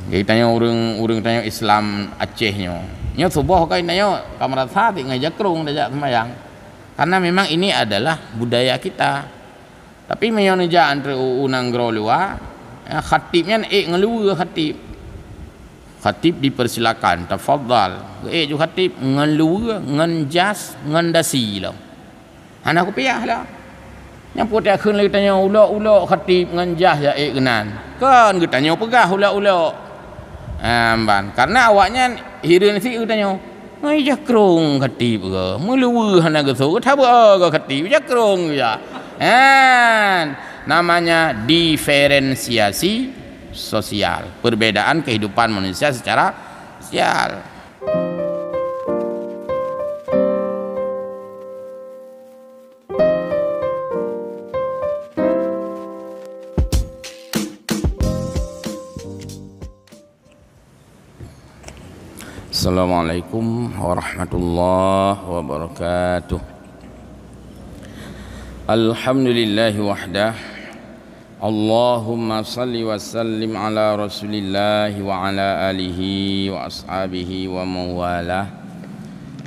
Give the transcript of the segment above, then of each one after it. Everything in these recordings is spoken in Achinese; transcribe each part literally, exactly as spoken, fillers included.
Jadi tanyoe ureuëng, ureuëng tanyoe Islam Aceh nyoe, nyoe suboh ka tanyoe ka meurasa tiek ngon jakrong tajak seumayang. Karena memang ini adalah budaya kita. Tapi meunyoe neujak antre u, u nanggroe luwa, ya, khatib nyan ék ngeuluwa khatib. Khatib dipersilakan, tafadhal. Ék ju khatib ngeuluwa ngon jas ngon dasi lom. Hana kupiah lah. Nyang putih akheun lagi tanyoe ulok-ulok khatib ngon jas ya ék keunan. Kan geutanyoe peugah ulok-ulok. Amban. Karena awaknyan hireuen si geutanyoe. Ngai jakrong khatib ke? Meuluwa hana geusok, thabeu ke khatib jakrong ya. Kan namanya diferensiasi sosial, perbedaan kehidupan manusia secara sosial. Assalamualaikum warahmatullahi wabarakatuh. Alhamdulillahi wahdah. Allahumma salli wa sallim ala Rasulillah wa ala alihi wa ashabihi wa mawalah.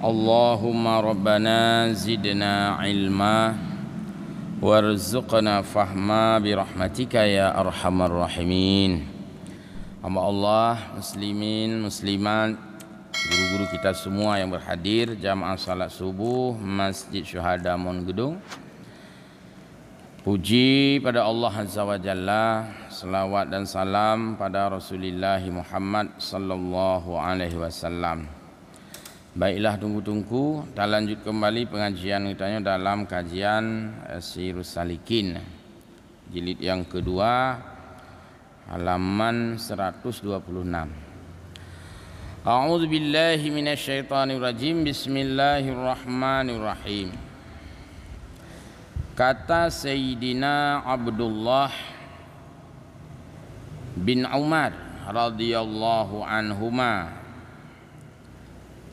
Allahumma rabbana zidna ilma warzuqna fahma birahmatika ya arhamar rahimin. Hamba Allah, muslimin, muslimat, guru-guru kita semua yang berhadir jamaah salat subuh Masjid Syuhada Mon Geudong. Puji pada Allah Azza wa Jalla, selawat dan salam pada Rasulillah Muhammad sallallahu alaihi wasallam. Baiklah teungku-teungku, talanjut kembali pengajian geutanyoe dalam kajian, eh, Sirus Salikin, jilid yang kedua, halaman seratus dua puluh enam. A'udzubillahi minasyaitonirrajim. Bismillahirrahmanirrahim. Kata Sayyidina Abdullah bin Umar radhiyallahu anhuma.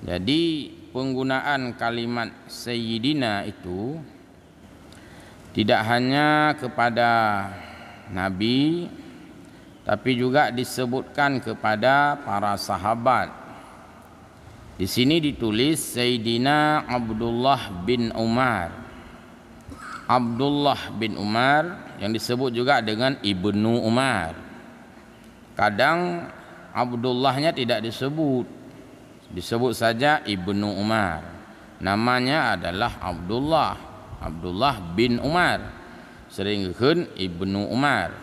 Jadi, penggunaan kalimat Sayyidina itu tidak hanya kepada Nabi, tapi juga disebutkan kepada para sahabat. Di sini ditulis Sayyidina Abdullah bin Umar. Abdullah bin Umar yang disebut juga dengan Ibnu Umar. Kadang Abdullahnya tidak disebut, disebut saja Ibnu Umar. Namanya adalah Abdullah, Abdullah bin Umar. Sering geukheun Ibnu Umar.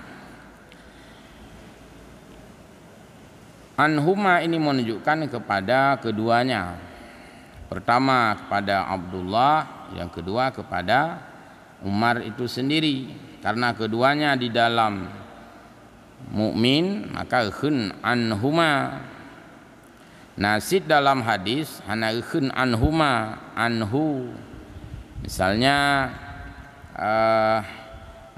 Anhuma ini menunjukkan kepada keduanya. Pertama kepada Abdullah, yang kedua kepada Umar itu sendiri. Karena keduanya di dalam mukmin, maka geukheun anhuma. Nah, cit dalam hadis hana geukheun anhuma, anhu. Misalnya, eh,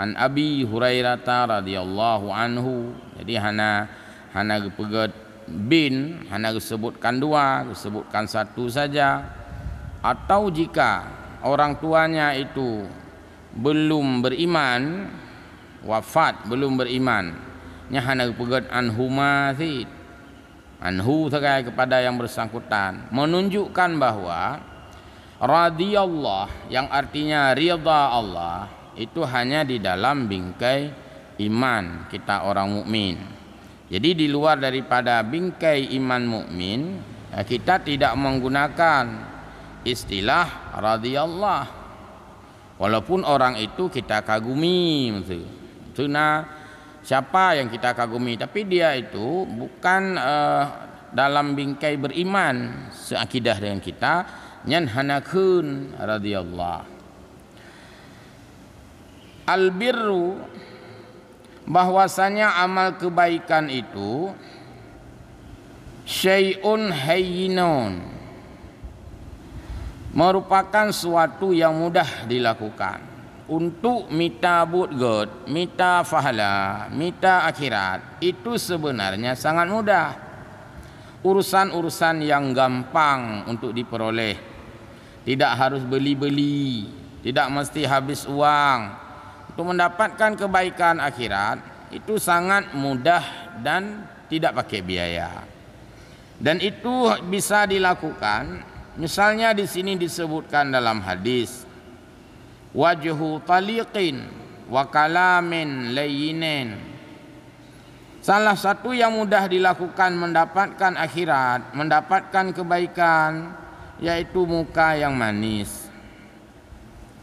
an Abi Hurairata radhiyallahu anhu. Jadi hana, hana geupeugét bin, hana geusebutkan dua, geusebutkan satu saja. Atau jika orang tuanya itu belum beriman, wafat belum beriman, nyan hana geupeugét anhuma cit. Anhu sagai kepada yang bersangkutan, menunjukkan bahwa radhiyallah yang artinya ridha Allah itu hanya di dalam bingkai iman kita orang mukmin. Jadi di luar daripada bingkai iman mukmin, eh, kita tidak menggunakan istilah radhiyallah. Walaupun orang itu kita kagumi, maksud. Maksudnya, siapa yang kita kagumi, tapi dia itu bukan, eh, dalam bingkai beriman seakidah dengan kita, nyan hana kheun radhiyallah. Al-birru, bahwasanya amal kebaikan itu syai'un hayyinun, merupakan suatu yang mudah dilakukan. Untuk mita buet gét, mita pahala, mita akhirat, itu sebenarnya sangat mudah. Urusan-urusan yang gampang untuk diperoleh. Tidak harus beli-beli, tidak mesti habis uang. Untuk mendapatkan kebaikan akhirat, itu sangat mudah dan tidak pakai biaya. Dan itu bisa dilakukan, misalnya di sini disebutkan dalam hadis, "Wajhu taliqin wa kalamin layyinin." Salah satu yang mudah dilakukan mendapatkan akhirat, mendapatkan kebaikan, yaitu muka yang manis,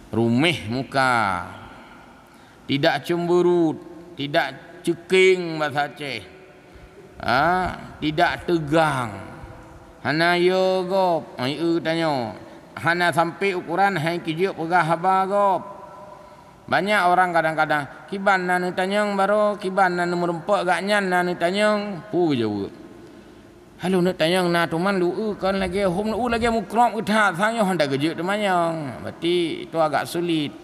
rumeh muka, tidak cemberut, tidak ceking bahasa Aceh, ha, tidak tegang, hana yo gob, ai eu tanyoe, hana sampai ukuran hai kijeuet peugah haba gob. Banyak orang kadang-kadang, "Kiban na neutanyong baroe, kiban na neumeurumpok gaknyan na neutanyong," peue geujaweueb. "Halo neutanyong na tuman lu'eu kon lagée hom lu'eu lagée mukrok geutak sang nyoe hana geujeuet teumanyong." Berarti itu agak sulit.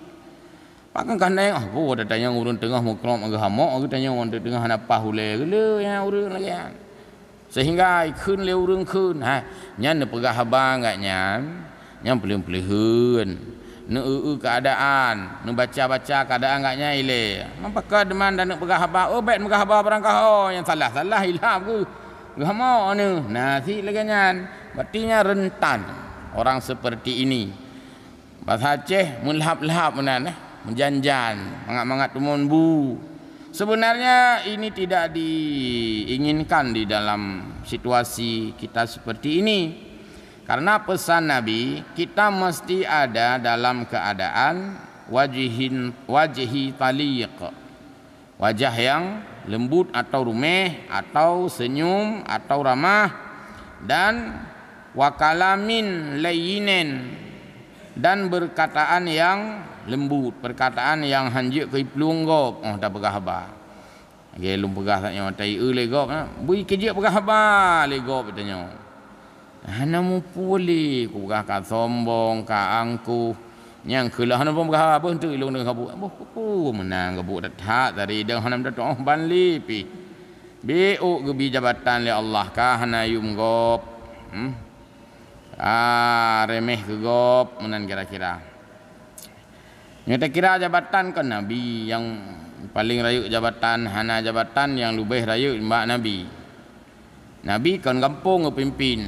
Pakon ka neng, "Ah, peue tatanyong ureuëng teungoh mukrok geuhamok, geutanyong ureuëng teungoh hana paih ulée geule ya ureuëng lagée nyan." Sehingga ikheun lé ureuëng kheun, ha, nyan neupeugah haba gaknyan, nyang peuleueh-peuleuheuen, neueu-eu keuadaan, neubaca-baca keuadaan gaknyan ilée. Meupakat deuman dan neupeugah haba, "Oh, bék neupeugah haba barangkaho nyang salah-salah ilap geuh." Geuhamok neuh, na sit lagée nyan. Berarti nyan rentan orang seperti ini. Bahasa Aceh meulhap-lhap meunan, eh, meujan-jan, mangat-mangat tumon bu. Sebenarnya ini tidak diinginkan di dalam situasi kita seperti ini. Karena pesan Nabi, kita mesti ada dalam keadaan wajihin, wajhi taliq. Wajah yang lembut atau rumeh, atau senyum, atau ramah, dan wa kalamin layyinin, dan perkataan yang lembut, perkataan yang hanjeuet keu iplueng gob, oh, tapeugah haba. Lagée lôn peugah tanyoe, ta-eu lé gob, ha, bui keujeuet peugah haba lé gob tanyoe. Hana muphom lé, kupeugah ka sombong, ka angkuh. Nyang keulah hana peugah haba, beuh teuk ilôn deungoe gabuk. Boh kupu meunan gabuk that-that tadi deungoe hana meututoh ban lé pih. Bék geubi jabatan lé Allah ka hana yum gob. Hmm. Ah, remeh keu gob meunan kira-kira. Nyoe takira jabatan kon nabi nyang paleng rayeuk jabatan, hana jabatan nyang leubeh rayeuk nibak nabi. Nabi kon gampông geupimpin,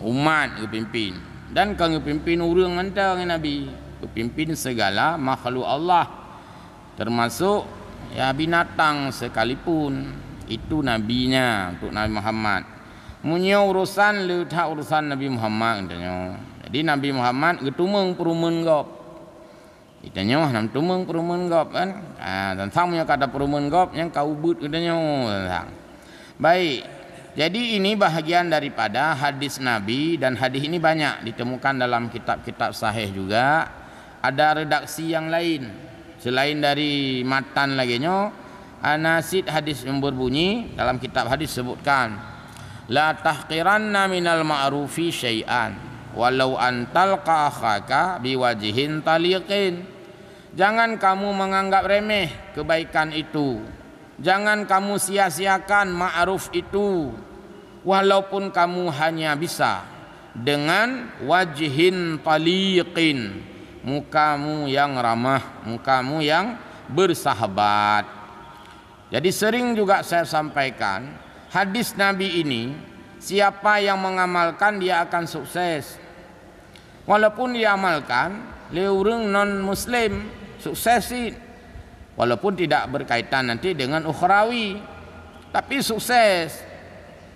umat geupimpin, dan kon geupimpin ureuëng mantong nabi, geupimpin segala makhluk Allah, termasuk ya binatang sekalipun. Itu nabinya untuk Nabi Muhammad. Meunyoe urosan le that urosan Nabi Muhammad geutanyoe. Jadi Nabi Muhammad geutumeung peurumeuen gob. Geutanyoe hana meutumeung peurumeuen gob kan. Ah, teuntang meunyoe ka tapeurumeuen gob nyang ka ubeuet geutanyoe teuntang. Baik. Jadi ini bahagian daripada hadis Nabi dan hadis ini banyak ditemukan dalam kitab-kitab sahih juga. Ada redaksi yang lain selain dari matan lagée nyoe. Hana sit hadis nyang berbunyi dalam kitab hadis sebutkan, "La tahqiranna minal ma'rufi syai'an, walau an talqa akhaka biwajhin taliqin." Jangan kamu menganggap remeh kebaikan itu. Jangan kamu sia-siakan ma'ruf itu, walaupun kamu hanya bisa dengan wajhin taliqin, mukamu yang ramah, mukamu yang bersahabat. Jadi sering juga saya sampaikan, hadis Nabi ini, siapa yang mengamalkan dia akan sukses. Walaupun diamalkan lé ureuëng non muslim, sukses cit. Walaupun tidak berkaitan nanti dengan ukhrawi, tapi sukses.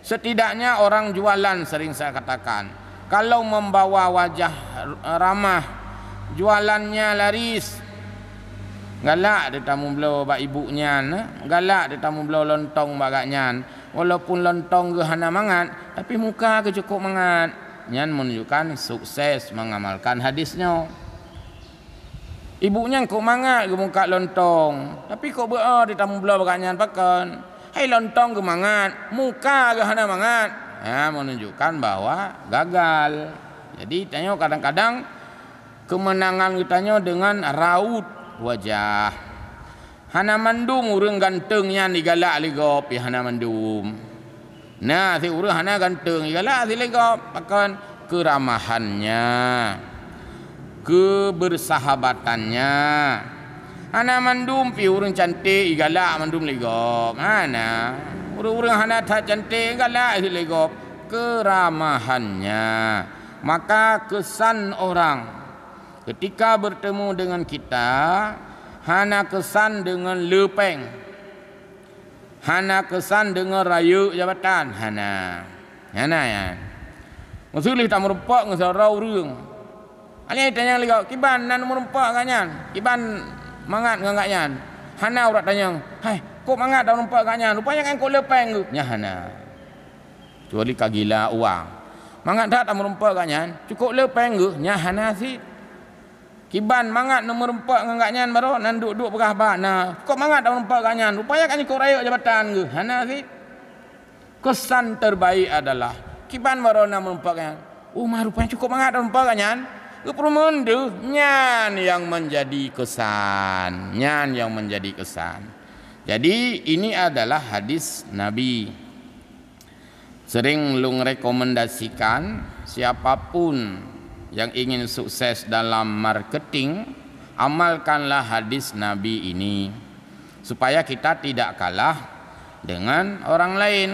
Setidaknya orang jualan, sering saya katakan, kalau membawa wajah ramah, jualannya laris. Galak teuh tamubloe bak ibu nyan, eh? Galak teuh tamubloe lontong bak gaknyan. Walaupun lontong geuh hana mangat, tapi muka geuh cukup mangat. Nyan menunjukkan sukses mengamalkan hadis nyoe. Ibu nyan kok mangat geumukak lontong, tapi kok beu-o teuh tamubloe bak gaknyan pakon? Hai lontong geuh mangat, muka geuh hana mangat. Ha, menunjukkan bahwa gagal. Jadi tanyoe kadang-kadang kemenangan geutanyoe dengan raut wajah. Hana mandum ureuëng ganteng nyan igalak lé gob, ya hana mandum. Na, si ureuëng hana ganteng igalak si lé gob, pakon? Keuramahannya, keubeursahabatannya. Hana mandum pi ureuëng cantik igalak mandum lé gob. Hana. Ureuëng-ureuëng hana that cantik galak lé gob keramahannya. Maka kesan orang ketika bertemu dengan kita hana kesan dengan lepeng, hana kesan dengan rayeuk jabatan, hana. Hana ya. Meuseulih tameurumpok ngon sidroe ureuëng. Alai tanyong lé gob, "Kiban na meurumpok gobnyan? Kiban mangat ngon gobnyan?" Hana urat tanyong, "Hai, kok mangat tameurumpok gobnyan? Rupanya kan kok lepeng geuh." Nyan hana. Kecuali ka gila uang. "Mangat that tameurumpok gobnyan? Cukôp lepeng geuh." Nyan hana cit. "Kiban mangat neumeurumpok ngon gobnyan baroe, nan duek-duek peugah bak na, 'Cukôp mangat tameurumpok gobnyan. Rupanya kan cukôp rayeuk jabatan geuh.' Hana cit. Kesan terbaik adalah, 'Kiban baroe na meurumpok nyan? Oh, ma rupanya cukôp mangat tameurumpok gobnyan. Geupeureumeun deuh.' Nyan nyang menjadi kesan. Nyan nyang menjadi kesan. Jadi, ini adalah hadis Nabi. Sering lôn rekomendasikan, siapapun yang ingin sukses dalam marketing, amalkanlah hadis Nabi ini, supaya kita tidak kalah dengan orang lain.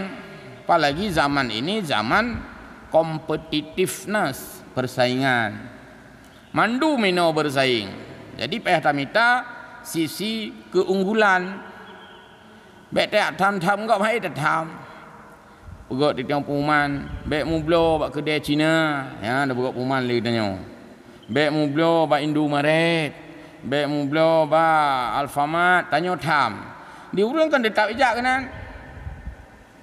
Apalagi zaman ini zaman competitiveness, persaingan. Mandum inoe bersaing. Jadi payah tamita sisi keunggulan. Bék tajak tham-tham gob hai tatham. Peugot titiong puman, bék mubloe bak keudè Cina, ya, da peugot puman lé tanyoe. Bék mubloe bak Indomaret, bék mubloe bak Alfamart, tanyoe tham. Di ureuëng kan teutap ijak keunan.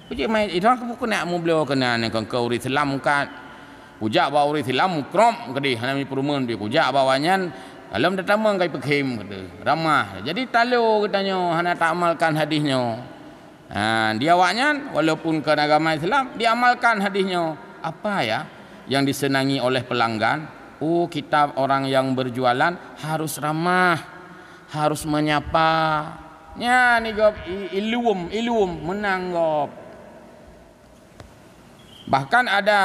Peue jeuet mai idong keupeue keuneuk mubloe keunan, kon keu ureuëng Islam kat. Kujak bak ureuëng Islam mukrop keudeh hana mi peureumeun pih. Kujak bak awaknyan lom tatamong kai peukhém keudeh ramah. Jadi talo geutanyoe hana taamalkan hadis nyoe. Ha, di awaknyan walaupun kon agama Islam diamalkan hadis nyoe. Apa ya yang disenangi oleh pelanggan? Oh, kita orang yang berjualan harus ramah, harus menyapa. Nyan ni gob i-, ilum, ilum meunang gob. Bahkan ada,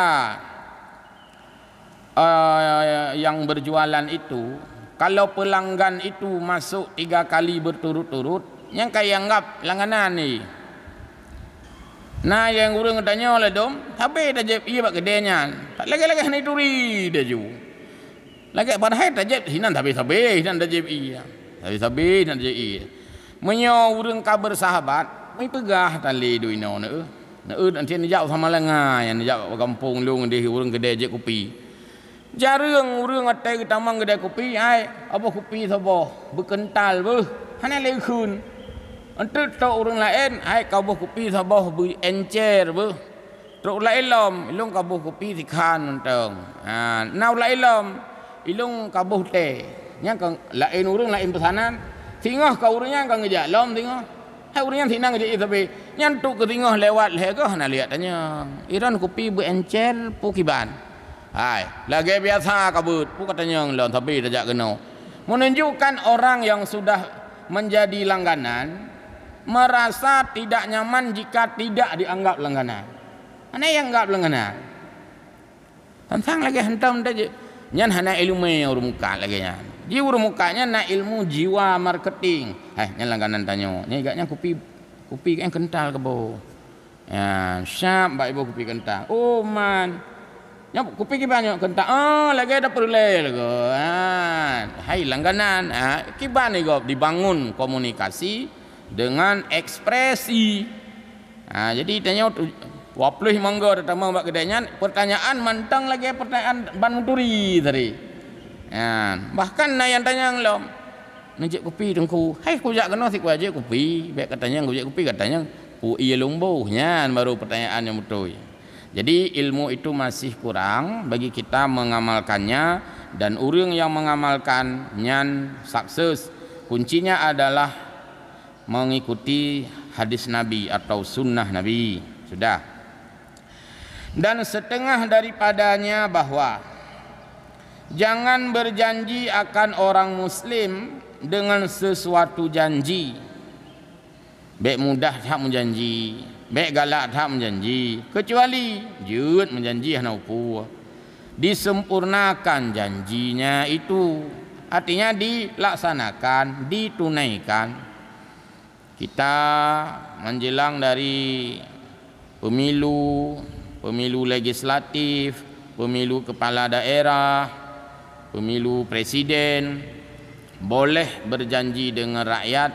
eh, yang berjualan itu, kalau pelanggan itu masuk tiga kali berturut-turut, nyan ka ianggap langganan ni. Na nyang ureuëng geutanyoe ladom, sabe tajép ié bak keudè nyan. Tak lagée-lagée hana ituri laju. Lagée padahai tajép hinan sabe-sabe, hinan tajép ié. Sabe-sabe hinan tajép ié. Meunyoe ureuëng ka bersahabat, meupeugah tali dua inoe neueh. Neueh nanti neujak sama langa nyang neujak gampông lôn deh ureuëng keudè jép kupi. Jareueng ureuëng watée geutamong keudè kupi, hai, kaboh kupi saboh, beukeuntal beuh, hana lé kheun. Enteuk trok ureuëng laén, hai, kaboh kupi saboh, beuencer beuh. Trok ureuëng laén lom, ilong kaboh kupi sikhan mantong. Ha, na ureuëng laén lom, ilong kaboh tée. Nyang ka laén ureuëng laén peusanan, singoh ka ureuëng nyan ka ngeujak lom singoh. Hai ureuëng nyan sinan geujak ié sabe. Nyan trok keu singoh lewat lhée goh hana liak tanyong. Iron kupi beuencer peue kiban. Hai, lagée biasa ka beuet, peue ka tanyong lom sabe tajak keunoe. Menunjukkan orang yang sudah menjadi langganan merasa tidak nyaman jika tidak dianggap langganan. Hana ianggap langganan. Tantang lagée hantom tajak. Nyan hana iéleumé ureuëng mukat lagée nyan. Ji ureuëng mukat nyan na ilmu jiwa marketing. Hai, nyan langganan tanyoe. Nyan igak nyan kupi, kupi nyan keuntal kaboh. Ya, siap bak iboh kupi keuntal. Oh man. Nyoe kupi kiban nyoe keuntal. Oh, lagée dah peureulée lagoe. Ha, hai langganan. Ha, kiban igob dibangun komunikasi dengan ekspresi. Ha, jadi tanyoe tu, dua puluh mangga teutama bak keudè nyan, pertanyaan mantong lagée pertanyaan ban meuturi tadi. Ha, bahkan na nyang tanyong lom, "Neujép kupi Teungku?" Hai kujak keunoe si kujép kupi, bék katanyong kujép kupi katanyong, "Peue ié lôn boh?" Nyan baru pertanyaan nyang beutôi. Jadi ilmu itu masih kurang bagi kita mengamalkannya, dan ureuëng yang mengamalkan nyan sukses. Kuncinya adalah mengikuti hadis Nabi atau sunnah Nabi. Sudah. Dan setengah daripadanya bahwa jangan berjanji akan orang muslim dengan sesuatu janji. Bék mudah that meujanji, bék galak that meujanji, kecuali jeuet meujanji hana upu. Disempurnakan janjinya itu, artinya dilaksanakan, ditunaikan. Kita menjelang dari pemilu, pemilu legislatif, pemilu kepala daerah, pemilu presiden, boleh berjanji dengan rakyat,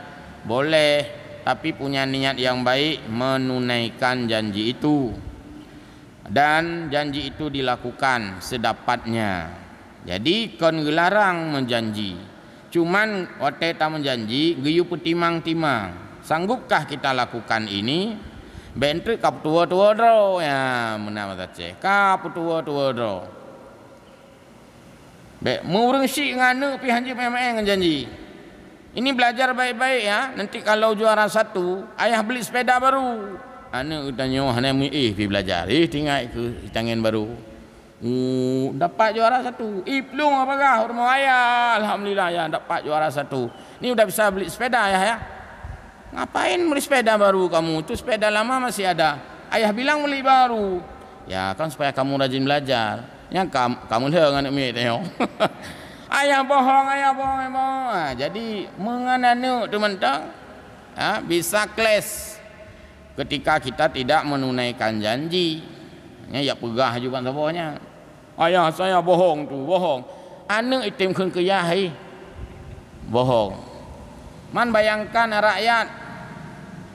boleh, tapi punya niat yang baik menunaikan janji itu. Dan janji itu dilakukan sedapatnya. Jadi, kon geularang meujanji. Cuman watée tameujanji, geuyue peutimang-timang. Sanggupkah kita lakukan ini? Bék treuk ka peutuwo-tuwo droe, ya, meunan bahasa Aceh. Ka peutuwo-tuwo droe. Bék meu ureuëng syiek ngon aneuëk pih hanjeuet maén-maén ngon janji. Ini belajar baik-baik ya, nanti kalau juara satu, ayah beli sepeda baru. Aneuëk geutanyoe hana meuéh pih belajar, éh tinggai keu tangen baru. Uh, dapat juara satu. Ih, plueng bagah rumoh ayah. Alhamdulillah ya, dapat juara satu. Ni udah bisa beli sepeda ayah ya. Ngapain beli sepeda baru kamu? Tu sepeda lama masih ada. Ayah bilang beli baru. Ya, kan supaya kamu rajin belajar. Nyang kam, kamu lheueh ngon aneuk miet nyoe. Ayah bohong, ayah bohong, ayah bohong. Ha, jadi, meungon aneuk tu mantong, ha, bisa kles ketika kita tidak menunaikan janji. Nya, ya peugah aju ban saboh nya. Ayah saya bohong tu, bohong. Aneuk item kheun keu yah, eh. Bohong. Man bayangkan rakyat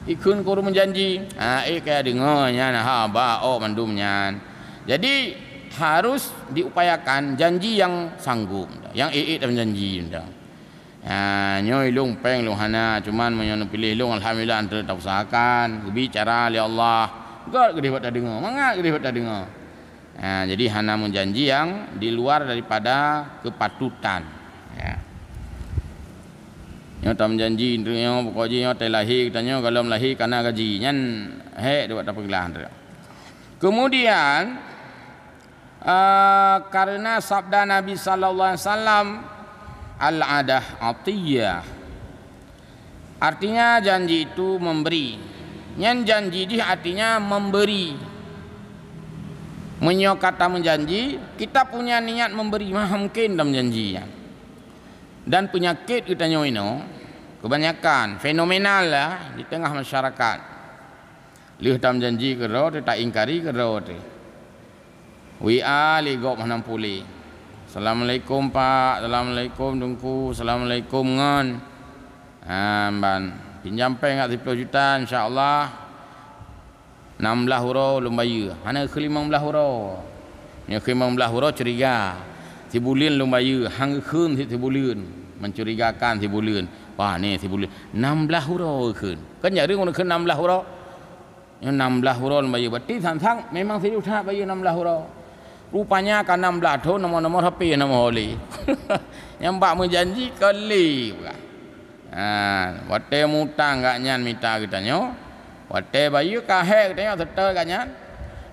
ikheun keu ureuëng meujanji. Ha, eh, kaya deungoe nyan, ha, ba, oh, mandum nyan. Jadi, harus diupayakan janji yang sanggup, yang ék-ék dan janji. Ha, nyoe ilong péng lôn hana, cuman meunyoe neupiléh lôn, alhamdulillah, anteuk tapeusahakan, geubi cara lé Allah. Gét geudeh bak tadeungoe, mangat geudeh bak tadeungoe. Ha, jadi hana meujanji yang di luar daripada kepatutan. Ya. Nyoe tameujanji, nyoe pokok jih nyoe teuh lahé, geutanyoe gohlom lahé kana gaji. Nyan hék deuh bak tapeuglah. Kemudian, eh, karena sabda Nabi sallallahu alaihi wasallam, "Al-adah atiyah." Artinya, janji itu memberi. Nyan janji jih artinya memberi. Meunyoe ka tameujanji, kita punya niat memberi, mah mungken tameujanji nyan. Dan peunyakét geutanyoe inoe, kebanyakan, fenomenal lah di tengah masyarakat. Lheueh tameujanji keudroe teuh, taingkari keudroe teuh. W A lé gob hana puléh. "Assalamualaikum, Pak. Assalamualaikum, Teungku. Assalamualaikum, ngon." Ha, ban, "Pinjam péng kat siploh juta, insya Allah nam blaih uroe lôn bayeue." Hana geukheun limong blaih uroe. Nyoe kheun limong blaih uroe curiga. Sibuleuen lôn bayeue, han geukheun cit sibuleuen. Mencurigakan sibuleuen. Wah, ni sibuleuen. Nam blaih uroe geukheun. Kan jareueng ureuëng kheun nam blaih uroe. Nyoe nam blaih uroe lôn bayeue, berarti sang-sang memang serius that bayeue nam blaih uroe. Rupanya ka nam blaih thon nomor-nomor H P hana meuho lé. Nyang bak meujanji ka lé peugah. Ha, watée mutang gobnyan mita geutanyoe, watée bayeue ka hék geutanyoe seutôt gobnyan,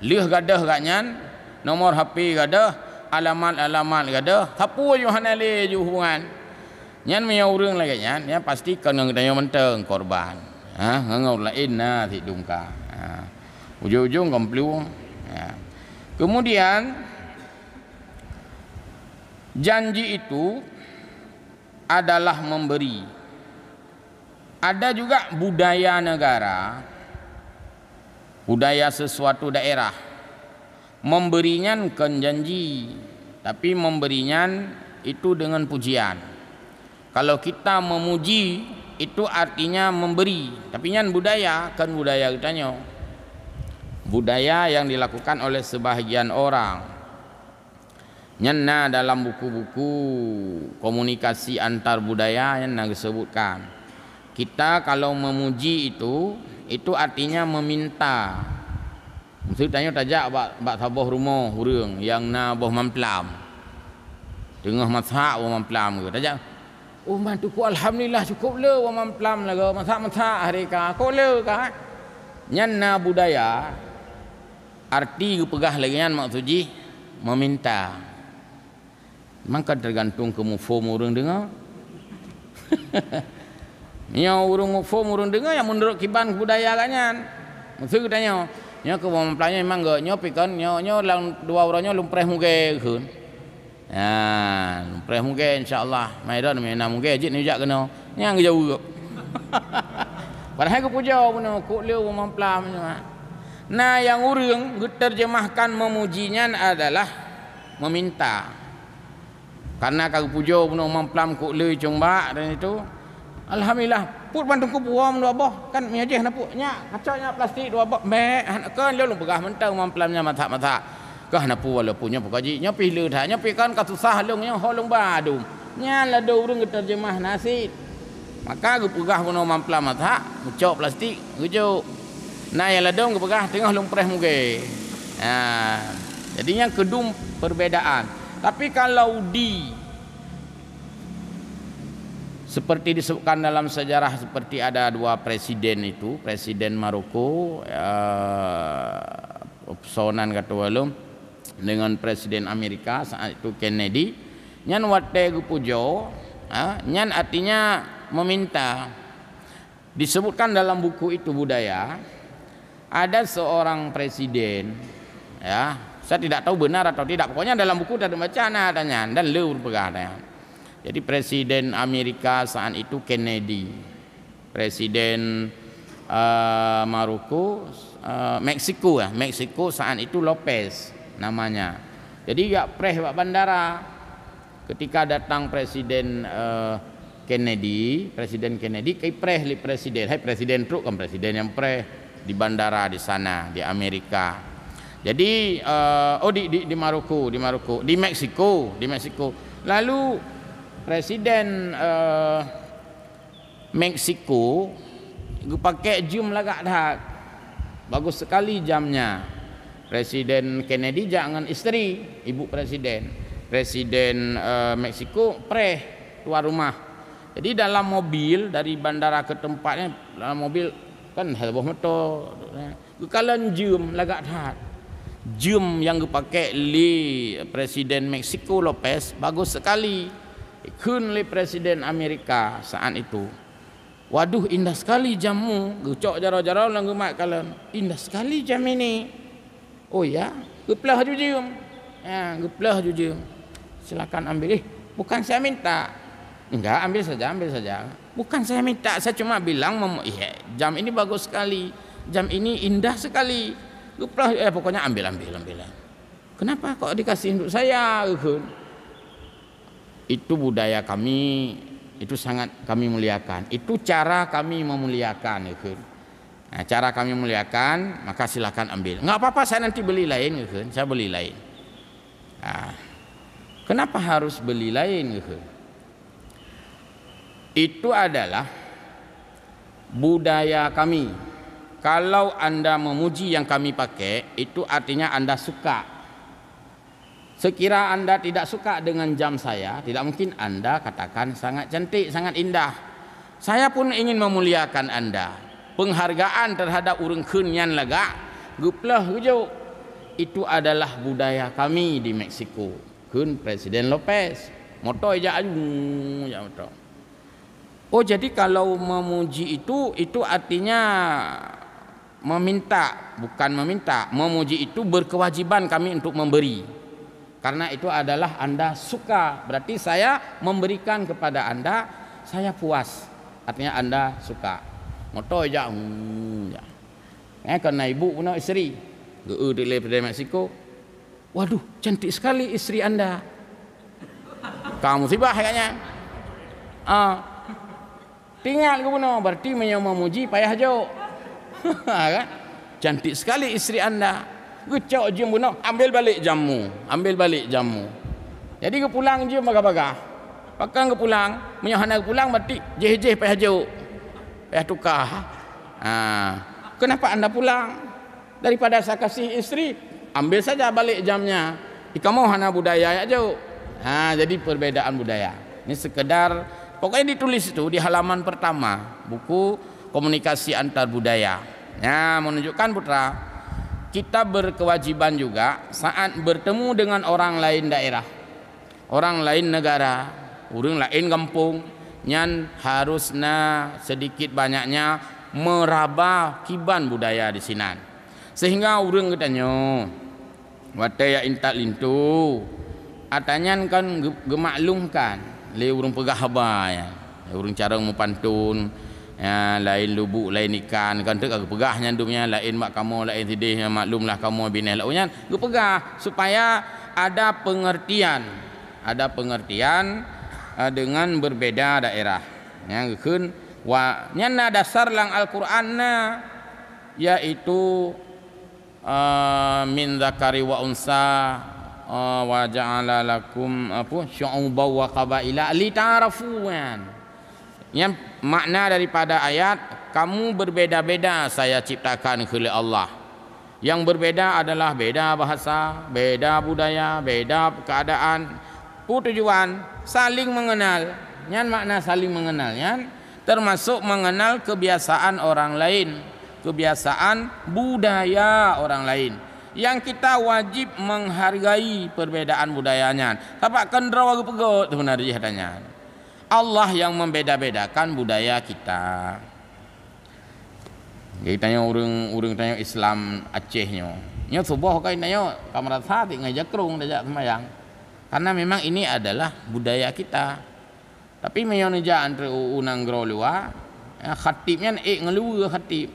lheueh gadôh gobnyan, nomor H P gadôh, alamat-alamat gadôh, sapeue ju hana lé ju hubungan. Nyan meunyoe ureuëng lagée nyan, nyan pasti kon ngon geutanyoe mantong korban. Ha, ngon ureuëng laén na sidum ka. Ha. Ujong-ujong kon plueng. Ha. Kemudian, janji itu adalah memberi. Ada juga budaya negara, budaya sesuatu daerah. Memberi nyan kon janji, tapi memberi nyan itu dengan pujian. Kalau kita memuji, itu artinya memberi, tapi nyan budaya, kon budaya geutanyoe. Budaya yang dilakukan oleh sebahagian orang. Nyan na dalam buku-buku komunikasi antar budaya nyan na geusebutkan. Kita kalau memuji itu, itu artinya meminta. Miseu tanyoe tajak bak, bak saboh rumoh ureuëng nyang na boh mamplam. Teungoh masak boh mamplam geuh. Tajak, "Oh, man Teungku, alhamdulillah, cukôp le boh mamplam lagoe. Masak-masak hari ka. Cukôp le ka." Nyan na budaya. Arti geupeugah lagée nyan maksud jih meminta. Maka tergantung keu muphom ureuëng deungoe. Nyoe ureuëng muphom ureuëng deungoe nyang meunurot kiban budaya gobnyan. Miseu geutanyoe, nyoe keu boh mamplam nyoe memang gét, nyoe pikon, nyoe, nyoe lam dua uroe nyoe lôn preh mugée kheun. Ha, lôn preh mugée insya Allah. Mai droe na mugée jeuet neujak keunoe. Nyang geujaweueb. Padahai geupujoe bunoe, kok le mamplam nyoe. Nah, nyang ureuëng geuterjemahkan memuji nyan adalah meminta. Karena ka geupujoe bunoe mamplam kok le cumbak dan itu. Alhamdulillah, put ban teungku puwoe dua boh, kan miyajih na put nyak, kacok nyak plastik dua boh, mek, hana kon lôn peugah mantong mamplam nyan masak-masak. Kah na pu walaupun nyoe peukaji, nyoe pih le that, nyoe pih kan ka susah lôn nyoe ho lôn badum. Nyan ladôm ureuëng geuterjemah nasib. Maka geupeugah bunoe mamplam masak, geucok plastik, geujok. Nah, nyang ladôm geupeugah teungoh lôn preh mugée. Ha, jadi nyang keudum perbedaan. Tapi kalau di seperti disebutkan dalam sejarah, seperti ada dua presiden itu, Presiden Maroko, eh, sonan kata walum, dengan Presiden Amerika saat itu Kennedy, nyan watée geupujoe, ha, nyan artinya meminta. Disebutkan dalam buku itu budaya, ada seorang presiden, ya, saya tidak tahu benar atau tidak, pokoknya dalam buku tadi baca na tanya dan le peugah tanya. Jadi Presiden Amerika saat itu Kennedy, Presiden eh, Maroko, eh, Meksiko ya, Meksiko saat itu Lopez namanya. Jadi jak preh bak bandara. Ketika datang Presiden eh, Kennedy, Presiden Kennedy kipreh lé presiden. Hai presiden trok kan presiden nyang preh di bandara di sana di Amerika. Jadi eh, oh di, di di Maroko, di Maroko, di Meksiko, di Meksiko. Lalu presiden eh, Meksiko geupaké jeuem lagak that. Bagus sekali jamnya. Presiden Kennedy jak ngon isteri, ibu presiden. Presiden eh, Meksiko preh tuan rumah. Jadi dalam mobil dari bandara ke tempatnya, dalam mobil kan heboh motor. Geukalon jeuem lagak that. Jeuem nyang geupaké lé Presiden Meksiko Lopez bagus sekali. Kheun lé Presiden Amerika saat itu, "Waduh, indah sekali jammu." Geucok jaroe-jaroe lam geumat kalon. "Indah sekali jam ini." "Oh ya?" Geuplôh ju jeuem. Ya, geuplôh ju jeuem. "Silakan ambil." "Eh, bukan saya minta." "Enggak, ambil saja, ambil saja." "Bukan saya minta, saya cuma bilang mem- eh, jam ini bagus sekali. Jam ini indah sekali." Geuplôh, eh, pokoknya ambil, ambil, ambil. "Kenapa kok dikasih untuk saya?" Kheun. "Itu budaya kami, itu sangat kami muliakan. Itu cara kami memuliakan." Kheun. "Nah, cara kami memuliakan, maka silakan ambil. Enggak apa-apa, saya nanti beli lain." Kheun. "Saya beli lain." Ah. "Kenapa harus beli lain?" Kheun. "Itu adalah budaya kami. Kalau Anda memuji yang kami pakai, itu artinya Anda suka. Sekira Anda tidak suka dengan jam saya, tidak mungkin Anda katakan sangat cantik, sangat indah. Saya pun ingin memuliakan Anda." Penghargaan terhadap ureuëng kheun nyan lagak, geuplôh geujok. "Itu adalah budaya kami di Meksiko," kheun Presiden Lopez. Moto jak aju, jak moto. "Oh, jadi kalau memuji itu, itu artinya meminta, bukan meminta. Memuji itu berkewajiban kami untuk memberi. Karena itu adalah Anda suka, berarti saya memberikan kepada Anda, saya puas. Artinya Anda suka." Moto jak, hmm, jak. Eh, karena ibu pun isteri. Geu-, di Meksiko. "Waduh, cantik sekali istri Anda." Ka musibah agaknya. Ah. Tingat geubunoe, berarti meunyoe memuji payah jok. Kan? "Cantik sekali istri Anda." Geucok jeuem bunoe, "Ambil balik jammu, ambil balik jammu." Jadi geupulang jeuem bagah-bagah. Pakon geupulang, meunyoe hana geupulang berarti jih-jih payah jok. Payah tukar. Ha. "Kenapa Anda pulang?" "Daripada saya kasih istri, ambil saja balik jamnya. Di kamoe hana budaya jak jok." Ha, jadi perbedaan budaya. Ini sekedar, pokoknya ditulis itu di halaman pertama buku Komunikasi Antar Budaya. Ya, menunjukkan putra, kita berkewajiban juga saat bertemu dengan orang lain daerah, orang lain negara, ureuëng laén gampông, nyan harus na sedikit banyaknya meraba kiban budaya di sinan. Sehingga ureuëng geutanyoe, watée jak intat linto, ata nyan kan geu-, geumaklumkan lé ureuëng peugah haba nyan, lé ureuëng carông meupanton, Ya, laén lubuk, laén ikan, kan teuk geupeugah nyan dum nyan, laén bak kamoe, laén sideh, maklumlah kamoe binéh laôt nyan, geupeugah supaya ada pengertian, ada pengertian, eh, dengan berbeda daerah. Nyan geukheun wa, nyan na dasar lam Al-Qur'an na, yaitu eh, min zakari wa unsa, eh, wa ja'ala lakum, apa, syu'uban wa qabaila lita'arafu, kan. Yang makna daripada ayat, "Kamu berbeda-beda saya ciptakan," kheun lé Allah. Yang berbeda adalah beda bahasa, beda budaya, beda keadaan. Peue tujuan? Saling mengenal. Nyan makna saling mengenal nyan, termasuk mengenal kebiasaan orang lain, kebiasaan budaya orang lain. Yang kita wajib menghargai perbedaan budaya nyan. Tapak keundroe geupeugöt sebenarnya jih nyan. Allah yang membeda-bedakan budaya kita. Jadi tanyoe ureuëng, ureuëng tanyoe Islam Aceh nyoe. Nyoe suboh ka tanyoe ka meurasa cit ngon jakrong tajak seumayang. Karena memang ini adalah budaya kita. Tapi meunyoe neujak antre u, u nanggroe luwa, eh, khatib nyan ék ngeuluwa khatib.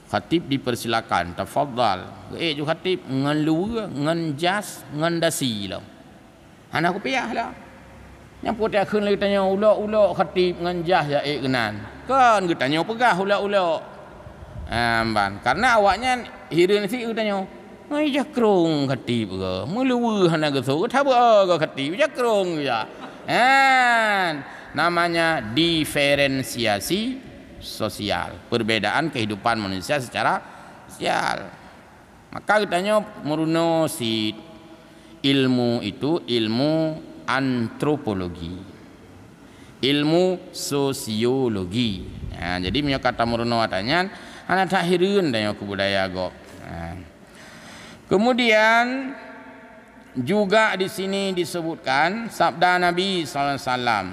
Khatib dipersilakan, tafadhal. Ék ju khatib ngeuluwa, ngon jas, ngon dasi lom. Hana kupiah lah. Nyang putih kheun lé tanyoe ulok-ulok khatib ngon jas ya ék keunan. Kon geutanyoe peugah ulok-ulok. Ah, ban. Karena awaknyan hireuen sit geutanyoe. Ngon jakrong khatib ke? Meuluwa hana geusu, geutabeu ke khatib, jakrong ya. Kan? Namanya diferensiasi sosial. Perbedaan kehidupan manusia secara sosial. Maka geutanyoe meurunoe sit ilmu itu ilmu antropologi, ilmu sosiologi. Ha, jadi meunyoe ka tameurunoe ata nyan, hana that hireuen tanyoe keu budaya gob. Ha. Kemudian juga di sini disebutkan sabda Nabi sallallahu alaihi wasallam,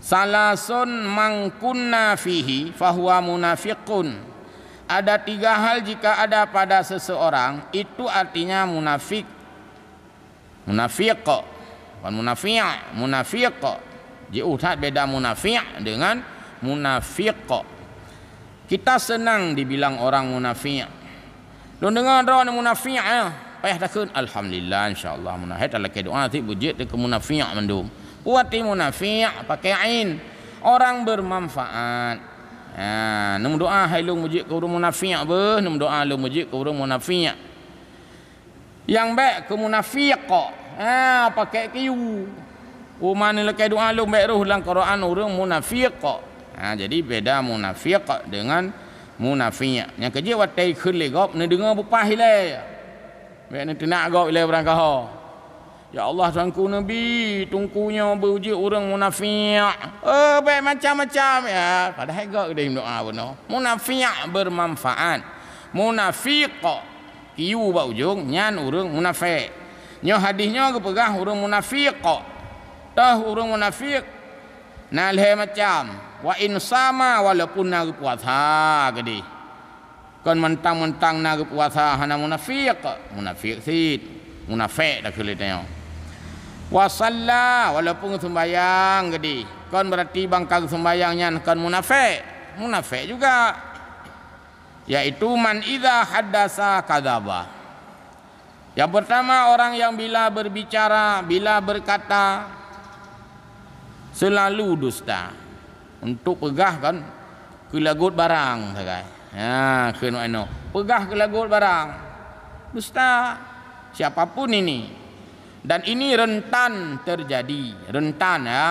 "Salasun man kunna fihi fahuwa munafiqun." Ada tiga hal jika ada pada seseorang, itu artinya munafik. Munafiq, bukan munafi', munafiq. Jiôh that beda munafi' dengan munafiq. Kita senang dibilang orang munafik. Lôn deungoe droeneuh munafik, eh. Payah takheun, alhamdulillah, insya Allah munafik. Talakée doa sit beujeuet keu munafik mandum. Peue arti munafik, pakai ain. Orang bermanfaat. Ha, neumeudoa hai lôn beujeuet keu ureuëng munafik beuh, neumeudoa lôn beujeuet keu ureuëng munafik. Nyang bék keu munafik, ha, pakai keu u. Uma neulakée doa lôn bék roh lam Quran ureuëng munafik. Ha, jadi beda munafik dengan munafik. Nyang keujeuet watée kheun lé gob neudeungoe beupah ilée. Bék neuteunak gob ilée barangkaho. Ya Allah, Tuhanku Nabi, teungku nyoe beujeuet ureuëng munafik. Oh, bék macam-macam ya. Padahai gob deh doa bunoe. Munafik bermanfaat. Munafik. Keu u bak ujong, nyan ureuëng munafik. Nyoe hadis nyoe geupeugah ureuëng munafik. Toh ureuëng munafik na lhée macam. Wa in sama, walaupun na geupuasa keudeh. Kon mantang-mantang na geupuasa hana munafik, munafik sit. Munafik dah keuleut nyoe. Wa salla, walaupun geusumbayang keudeh. Kon berarti bangka geusumbayang nyan kon munafik. Munafik juga. Yaitu man idza haddasa kadzaba. Yang pertama, orang yang bila berbicara, bila berkata, selalu dusta. Untuk peugah kan, keulagot barang sagai. Ha, kheun inoe. Peugah keulagot barang. Dusta. Siapapun ini. Dan ini rentan terjadi. Rentan ya.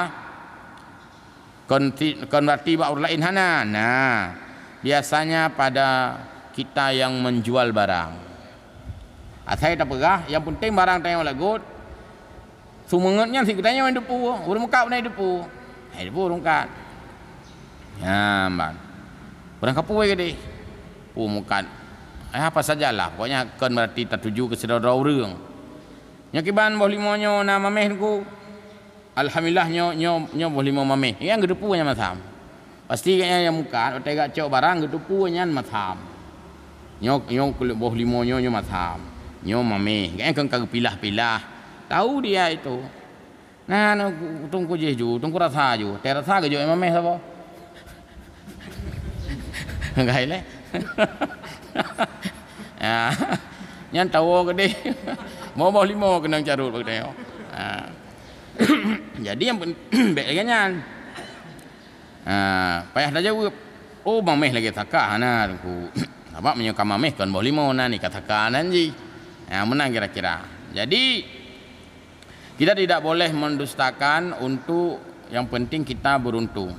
Kon ti-, kon berarti bak ureuëng laén hana. Nah, biasanya pada kita yang menjual barang. Asai tapeugah, yang penting barang tanyoe lagot. Seumeungeut nyan sit geutanyoe nyang teupeu, ureuëng meukat nyang teupeu. Hai teupeu ureuëng meukat. Nyan ban. Ureuëng kapui keudeh. Ureuëng meukat. Eh, apa sajalah, pokoknya kon berarti tatuju keu sidroe-droe ureuëng. Nyoe kiban boh limoe nyoe na mameh teungku. Alhamdulillah, nyoe, nyoe, nyoe boh limoe mameh. Nyang geuteupeue nyan masam. Pasti gobnyan nyang meukat, watée gak cok barang geuteupeue nyan masam. Nyoe, nyoe kulét boh limoe nyoe, nyoe masam. Nyoe mameh. Gobnyan kon ka geupilah-pilah. Tahu dia itu. Nah, nah, teungku jih ju, teungku rasa ju. Watée rasa geujok mameh saboh. Hai lé. Ha. Nyan tawoe keudeh. Boh-boh limo keunong carot bak tanyoe. Ha. Jadi nyang pen-, bèk lagèe nyan. Ha, payah tajaweueb. Oh, maméh lagèe saka hana, Teungku. Sabab meunyoe ka maméh kon boh limo na, nyan ka saka nan jih. Ha, meunan kira-kira. Jadi, kita tidak boleh mendustakan untuk yang penting kita beruntung.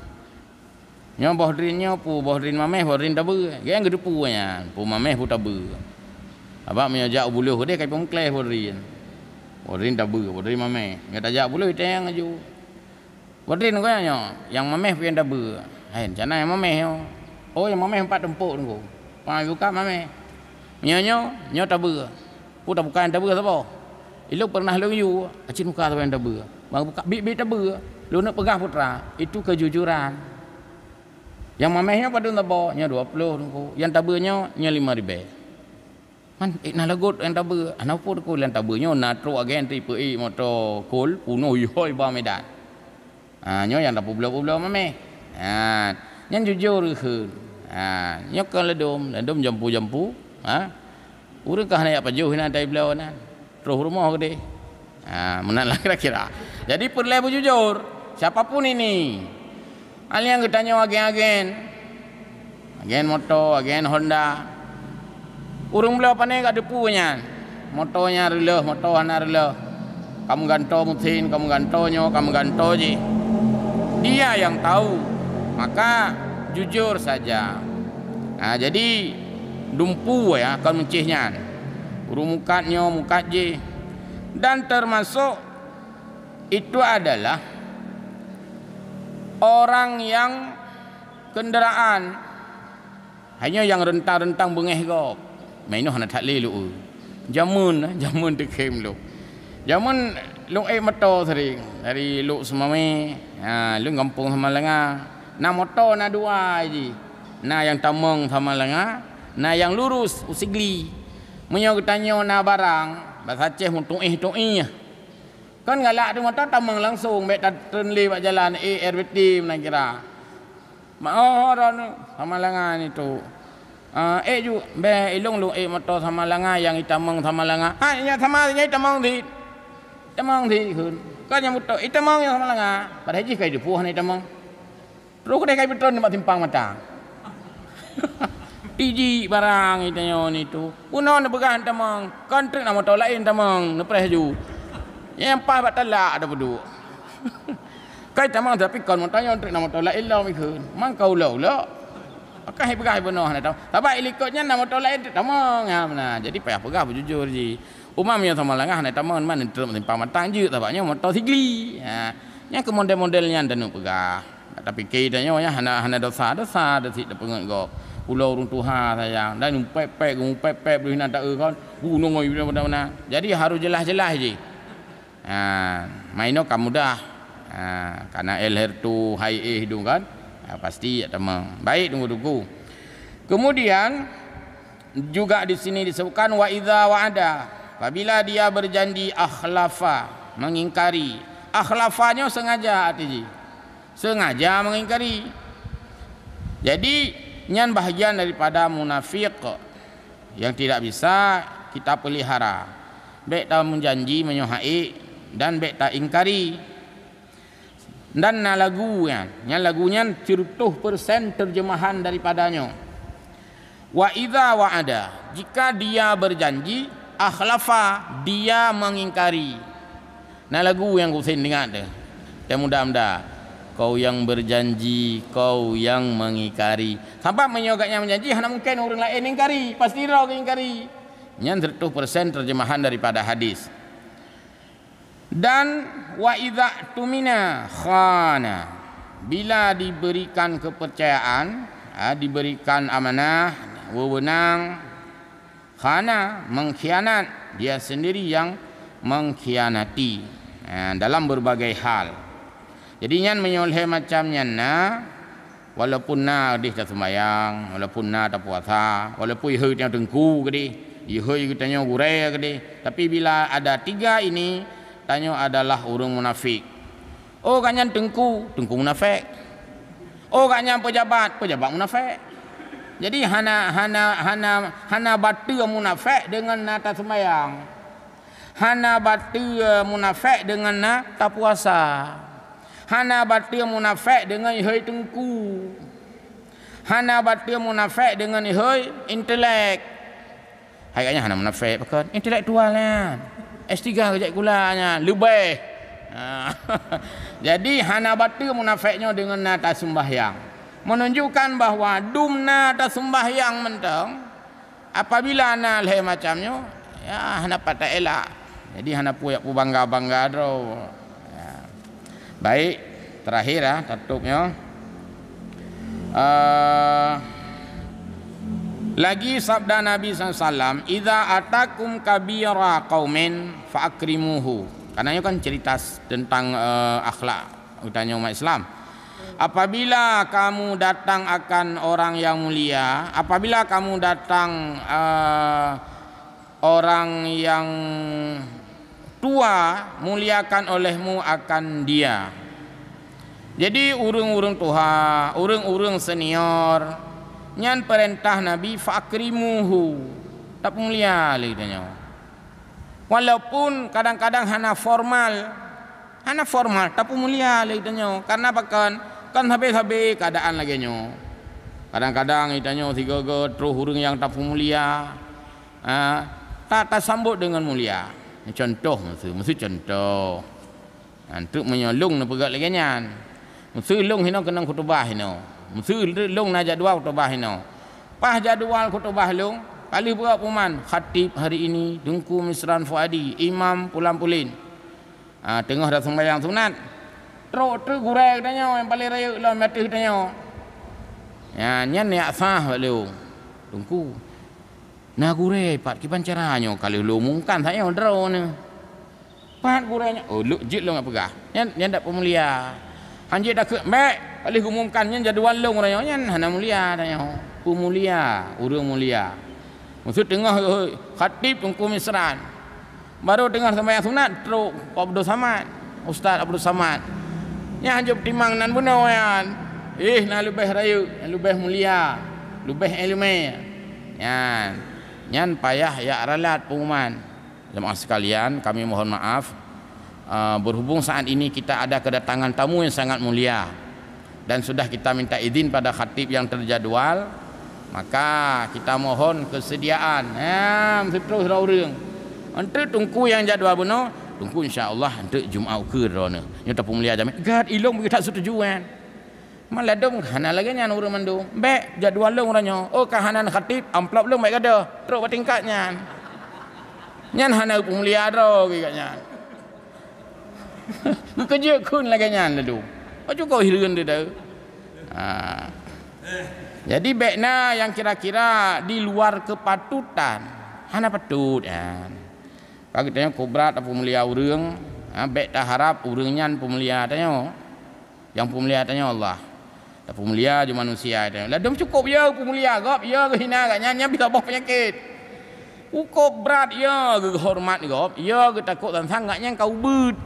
Nyoe boh drien nyoe, peue boh drien maméh, boh drien tabeue. Gèt nyang geuteupeue nyan, peue maméh, peue tabeue. Sabab meunyoe jak u buloh keudeh ka ipeumeukle boh drien. Boh drien tabeue, boh drien maméh. Nyoe tajak u buloh iteng laju. Boh drien nyoe, nyoe, nyang maméh peue nyang tabeue. Hai, rencana nyang maméh nyoe. Oh, nyang maméh empat tumpôk Teungku. Pah buka maméh. Nyoe, nyoe, nyoe tabeue. Peue tabuka nyang tabeue saboh? Ilôn peureunah lôn yue, aci muka saboh nyang tabeue. Bang buka bit-bit tabeue. Lôn neuk peugah putra, itu kejujuran. Nyang maméh nyoe padum saboh? Nyoe dua ploh Teungku. Nyang tabeue nyoe, nyoe lima ribèe. Man, ék na lagot nyang tabeue. Hana peue Teungku, nyang tabeue nyoe na trok agen teuh ipeuék moto Colt, peunoh ihôi ba Medan. Ha, nyoe nyang tapeubloe-peubloe maméh. Ha, nyan jujur geukheun. Ha, nyoe kon ladôm, ladôm jampu-jampu. Ha. Ureueng ka hana jak pajoh inan tai bloe nan. Troh rumoh keudeh. Ha, meunan lah kira-kira. Jadi peureulèe beujujur. Siapa pun ini. Hal nyang geutanyoe agen-agen. Agen moto, agen Honda. Ureueng bloe pane ka teupeue nyan. Moto nyan reuloh, moto hana reuloh. Ka meugantoe meusén, ka meugantoe nyoe, ka meugantoe jih. Dia yang tahu. Maka jujur saja. Ha, jadi dumpeue ya, kon meucéh nyan. Ureueng mukat nyoe, mukat jih. Dan termasuk itu adalah orang yang kendaraan. Hai nyoe nyang reuntang-reuntang beungéh gob. Meunoe hana that lé lôn. Jameun, jameun teukhém lôn. Jameun lôn ék moto sering. Dari Lhokseumawe, Seumawé, ha, lôn gampông Samalanga. Na moto na dua jih. Na nyang tamong Samalanga, na nyang lurus u Sigli. Meunyoe geutanyoe na barang, basa Aceh meutuéh-tuéh. Kan galak teuh moto tamong langsong, bèk tatreun lé bak jalan, ék R B T meunan kira. Mak, oh, oh, droeneuh, Samalanga nyan tu. Ah, ék ju, bèk ilôn lôn ék moto Samalanga nyang itamong Samalanga. Ha, nyan sama nyan itamong cit. Itamong cit kheun. Kan nyang moto itamong nyang Samalanga. Padahai jih ka jiteupeue hana itamong. Troh keudeh ka ipeutreun nibak simpang mata. Tijik barang itanyoe nyan tu. Bunoe neupeugah itamong, kon treuk na moto laén tamong, neupreh ju. Nyang paih bak talak dah peuduek. Kai tamong tapi kon moto nyoe treuk na moto laén lom ikheun. Mang ka ulok-ulok. Pakah ipeugah bunoe hana tamong. Sabab ilikot nyan na moto laén treuk tamong. Ha, meunan. Jadi payah peugah beujujur jih. Uma meunyoe Samalanga hana tamong, man treuk simpang mata jeuet sabab nyoe moto Sigli. Ha. Nyan keu model-model nyan taneuk peugah. Tapike tanyoe nyan hana, hana dosa, dosa, dosa tapeungeut gob. Ulo ureueng tuha sayang, dan umpet-pet, umpet-pet beuh na taeu kon. Gunong oi beuna-beuna. Jadi harus jelas-jelas jih. Ha, mainoe ka mudah. Ha, kana el hertu hai eh dong kan. Ha, pasti ya tamong. Baik, tunggu-tunggu. Kemudian juga di sini disebutkan wa idza wa'ada, apabila dia berjanji, akhlafa, mengingkari. Akhlafa nyoe sengaja arti jih. Sengaja mengingkari. Jadi nyan bahagian daripada munafik yang tidak bisa kita pelihara. Bèk tameujanji meunyoe hana ék dan bèk taingkari. Dan na lagu nyan, nyan lagu nyan sireutoh persen terjemahan daripada nyoe. Wa idza wa'ada, jika dia berjanji, akhlafa, dia mengingkari. Na lagu nyang kusen ingat teuh. Teuh muda-muda. Kau yang berjanji, kau yang mengingkari. Sabab meunyoe gobnyan meujanji, hana mungken ureueng laén ingkari, pasti droe ingkari. Nyan sireutoh persen terjemahan daripada hadis. Dan wa idza tumina khana, bila diberikan kepercayaan, ha, diberikan amanah, wewenang, khana, mengkhianat, dia sendiri yang mengkhianati, ha, dalam berbagai hal. Jadi nyan meunyoe lhèe macam nyan na, walaupun na deh taseumayang, walaupun na tapuasa, walaupun ihôi geutanyoe teungku keudeh, ihôi geutanyoe gurèe keudeh, tapi bila ada tiga ini, tanyoe adalah ureueng munafik. Oh, gobnyan teungku, teungku munafik. Oh, gobnyan pejabat, pejabat munafik. Jadi hana, hana, hana, hana bateue munafék deungon na taseumbahyang. Hana bateue munafék deungon na tapuasa. Hana bateue munafék deungon ihôi teungku. Hana bateue munafék deungon ihôi intelek. Hai gobnyan hana munafék, pakon? Intelektual nyan. S tiga geujak sikula nyan, leubeh. Ha. Jadi hana bateue munafék nyoe deungon na taseumbahyang. Menunjukkan bahwa dum na taseumbahyang mantong, apabila na lhée macam nyoe, ya hana pat taelak. Jadi hana peue jak peubangga-bangga droe. Ya. Baik, terakhir, ah, tatôb nyoe. Eh, lagi sabda Nabi sallallahu alaihi wasallam, "Idza atakum kabira qaumin fa akrimuhu." Karena nyoe kan cerita s-, tentang, eh, akhlak geutanyoe umat Islam. Apabila kamu datang akan orang yang mulia, apabila kamu datang, eh, orang yang tua, muliakan olehmu akan dia. Jadi ureuëng-ureuëng tuha, ureuëng-ureuëng senior, nyan peurintah Nabi, "Fa akrimuhu." Tapeumulia lé geutanyoe. Walaupun kadang-kadang hana formal, hana formal, tapeumulia lé geutanyoe. Karena pakon? Kan sabe-sabe keuadaan lagée nyoe. Kadang-kadang geutanyoe sigoe-goe troh ureuëng nyang tapeumulia, ha, ta-, tasambot deungon mulia. Contoh miseue, miseue contoh. Ha, treuk meunyoe lôn neupeugah lagée nyan. Miseue lôn hinoe keunong khutubah hinoe. Miseue lôn na jadwal khutubah hinoe. Paih jadwal khutubah lôn, ka lheueh beuet pengumuman, khatib hari ini Teungku Misran Fuadi, imam pulan-pulin. Ha, teungoh taseumbahyang sunat. Trok treuk gurée geutanyoe nyang paleng rayeuk lom ateueh tanyoe. Nyan, nyan jak sah bak lôn. Teungku, na gurée pat, kiban cara nyoe ka lheueh lôn umumkan sajoe droeneuh. Pat gurée nyan? Oh, lôn jeuet lôn jak peugah. Nyan, nyan dak peumulia. Han jeuet takheun, "Bék, ka lheueh geuumumkan nyan jadwal lôn uroe nyoe." Nyan hana mulia tanyoe. Peumulia, ureuëng mulia. Miseue teungoh, eh, khatib Teungku Misran. Barô teungoh seumbahyang sunat, trok Abdul Samad. Ustaz Abdul Samad. Nyan han jeuet timang nan bunoe nyan. Eh, na leubeh rayeuk, na leubeh mulia, leubeh iéleumé. Nyan, nyan payah jak ralat pengumuman. Jemaah sekalian, kami mohon maaf, eh, berhubung saat ini kita ada kedatangan tamu yang sangat mulia dan sudah kita minta izin pada khatib yang terjadwal, maka kita mohon kesediaan. Ha, meusitroh sidroe ureuëng. Eunteuk teungku nyang jadwal bunoe, teungku insya Allah eunteuk Jumat ukeue droeneuh. Nyoe tapeumulia jamé. Gét ilôn beugét that setuju nyan. Man ladôm hana lagée nyan ureuëng mandum. Bék jadwal lôn uroe nyoe. Oh, ka hana khatib, amplop lôn bék gadôh. Trok bak tingkat nyan. Nyan hana peumulia droe geuh nyan. Geukeujeuet kheun lagée nyan ladôm. Oh, cukôp hireuen teuh. Ha. Jadi bék na nyang kira-kira di luar kepatutan. Hana patôt nyan. Ka geutanyoe kobrat tapeumulia ureuëng, ha, bék taharab ureuëng nyan peumulia tanyoe. Nyang peumulia tanyoe Allah. Tapeumulia ju manusia tanyoe. Ladôm cukôp ya peumulia gob, ya geuhina gobnyan, nyan bisa boh peunyakét. Cukôp brat ya geuhormat gob, ya geutakot sang-sang gobnyan ka ubit.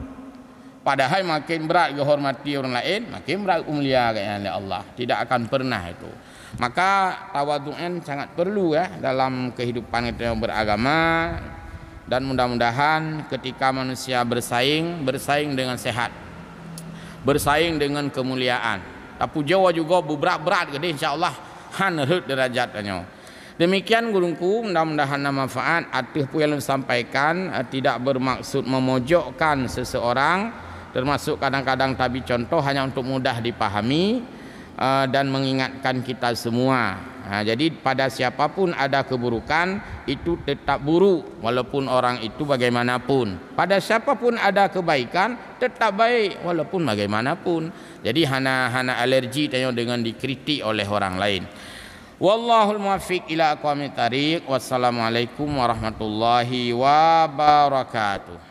Padahai maken brat geuhormati ureuëng laén, maken brat geupeumulia gobnyan lé Allah. Tidak akan pernah itu. Maka tawadhu nyan sangat perlu, ya, dalam kehidupan kita beragama, dan mudah-mudahan ketika manusia bersaing, bersaing dengan sehat, bersaing dengan kemuliaan. Tapujoe juga beubrat-brat geude, insya Allah han rhot derajat tanyoe. Demikian gurungku, mudah-mudahan na manfaat. Ateueh peue nyang lôn sampaikan, eh, tidak bermaksud memojokkan seseorang, termasuk kadang-kadang tabi contoh hanya untuk mudah dipahami, eh, dan mengingatkan kita semua. Ha, jadi pada siapapun ada keburukan, itu tetap buruk, walaupun orang itu bagaimanapun. Pada siapapun ada kebaikan, tetap baik, walaupun bagaimanapun. Jadi hana, hana alergi tanyoe dengan dikritik oleh orang lain. Wallahul muwaffiq ila aqwamit thariq. Wassalamualaikum warahmatullahi wabarakatuh.